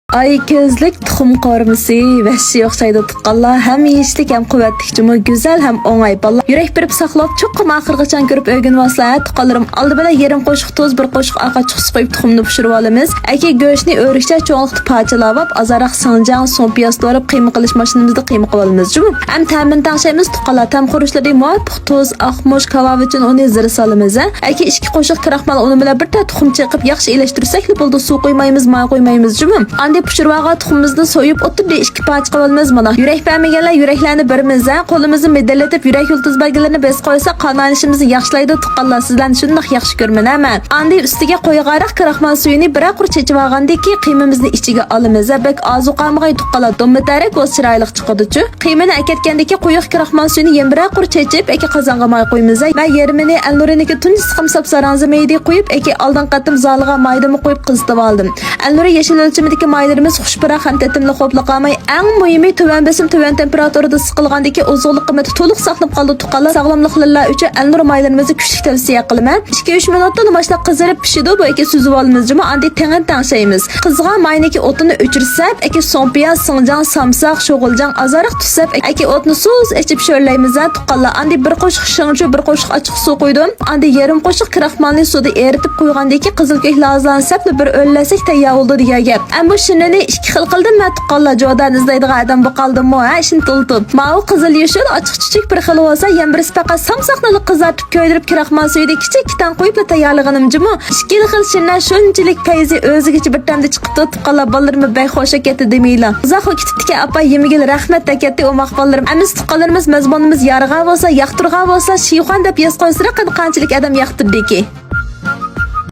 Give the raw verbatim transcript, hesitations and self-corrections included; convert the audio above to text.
ئاي كۆزلۈك تۇخۇم قورۇمىسى ۋەھشىي ئوخشايدۇ تۇغقانلار. ھەم يېيىشلىك، ھەم قۇۋۋەتلىك جۇمۇ، گۈزەل ھەم ئوڭاي. بالىلار يۈرەك بېرىپ ساقلاپ، چوقۇم ئاخىرغىچە كۆرۈپ ئۆگىنىۋالسىلەر ھە تۇغقانلىرىم. ئالدى بىلەن يېرىم قوشۇق تۇز، بىر قوشۇق ئاق ئاچچىق سۇ قۇيۇپ تۇخۇمنى پىشۇرۇۋالىمىز. ئەكى گۆشنى ئۆرۈكچە چوڭلۇقتا پارچىلاۋاپ، ئازراق سىڭجاڭ، سۇڭپىياز تورۇپ، قىيما قىلىش ماشىنىمىزدا قىيما قىلىۋالىمىز جۇمۇ. ھەم تەمىنى تەڭشەيمىز تۇغقانلار. تەم خۇرۇچلىرى مۇۋاپىق تۇز، ئاق مۇچ، كاۋاۋىچىن ئۇنى زىرا سالىمىز ھە. ئەكى ئىككى قوشۇق كراخمال ئۇنى بىلەن بىر تەر تۇخۇم چېقىپ ياخشى ئىلەشتۈرسەكلا بولىدۇ، سۇ قۇيمايمىز، ماي قۇيمايمىز جۇمۇ. ئاندىن پىشۇرۇۋالغان تۇخۇمىمىزنى سويۇپ ئوتتۇرىدىن ئىككى پارچە قىلىۋالىمىز. مانا يۈرەك بەرمىگەنلەر يۈرەكلەرنى بېرىمىز ھە. قولىمىزنى مىدىرلىتىپ يۈرەك يۇلتۇز بەلگىلىرىنى بېسىپ قويسا قان ئايلىنىشىمىزنى ياخشىلايدۇ تۇغقانلار، سىزلەرنى شۇنداق ياخشى كۆرىمەن ھە مەن. ئاندىن ئۈستىگە قويغانراق كراخمال سۈيىنى بىرەر قۇر چېچىۋالغاندىن كېيىن قىيمىمىزنى ئىچىگە ئالىمىز ھە. بەك ئازۇ قالمىغاي تۇغقانلار، دوممىتەرەك بولسا چىرايلىق چىقىدۇچۇ. قىيمىنى ئەكەتكەندىكى قويۇق كراخمال سۈيىنى يەنە بىرەر قۇر چېچىپ، ئەكى قازانغا ماي قۇيىمىز. مەن يېرىمىنى ئەلنۇرىنىڭكى تۇنجى سىقىم ساپساراڭزا مېيىدى قۇيۇپ، ئەكى ئالدىنقى قېتىم زالىغا مايدىمۇ قۇيۇپ قىزىتىۋالدىم. ئەلنۇرى يېشىل ئۆلچىمىدىكى مايلىرىمىز خۇش پۇراق ھەم تېتىملىق بولۇپلا قالماي، ئەڭ مۇھىمى تۆۋەن بېسىم، تۆۋەن تېمپېراتۇرىدا سىقىلغاندىكى ئوزۇقلۇق قىممىتى تولۇق ساقلىنىپ قالىدۇ تۇغقانلار. ساغلاملىقلىرىلا ئۈچۈن ئەلنۇر مايلىرىمىزنى كۈچلۈك تەۋسىيە قىلىمەن. ئىككى ئۈچ مىنۇتتىن باشلاپ قىزىرىپ پىشىدۇ. بۇ ئەكى سۈزۈۋالىمىز جۇمۇ، ئاندىن تەڭ تەڭشەيمىز. قىزغان ماينىڭكى ئوتىنى ئۆچۈرسەپ، ئەكى سوڭپىياز، سىڭجاڭ، سامساق، شوغۇلجاڭ ئازراق تۈسەپ، ئەكى ئوتنى سۇس ئېچىپ شۆرلەيمىز ھە تۇغقانلار. ئاندىن بىر قوشۇق شىڭچۇ، بىر قوشۇق ئاچچىق سۇ قۇيدۇم. ئاندىن يېرىم قوشۇق كراخمالنى سۇدا ئېرىتىپ قويغاندىن كېيىن قىزىل كۆك لازىلارنى سەپلا بىر ئۆرلەسەك تەييار بولىدۇ دېگەن گەپ. ئەمما شىرنىنى ئىككى خىل قىلدىم مەن تۇغقانلار، جودان ئىزدەيدىغان ئادەم بولۇپ قالدىممۇ ھە، ئىشنى تولتۇپ. ماۋۇ قىزىل يوشۇل ئاچچىق چۈچۈك بىر خىل بولسا، يەنە بىرسى پەقەت سامساقنىلا قىزارتىپ كۆيدۈرۈپ كراخمال سۈيىدە كىچىك كىتان قويۇپلا تەييارلىغىنىم جۇمۇ. ئىككىلا خىل شىرنە شۇنچىلىك پەيزى ئۆزىگىچە بىر تەمدە چىقىپتۇ تۇغقانلار، بالىلىرىم بەك خۇش بولۇپ كەتتى دېمەيلا. ئۇزاق بولۇپ كېتىپتىكەن ئاپا، يېمىگىلى رەھمەت دەپ كەتتى ئوماق بالىلىرىم. ئەمىسە تۇغقانلىرىمىز مەزمۇنىمىز يارىغان بولسا، ياقتۇرغان بولسا، شىخۇەن دەپ يېزىپ قويسىلا قېنى قانچىلىك ئادەم ياقتۇردىكى.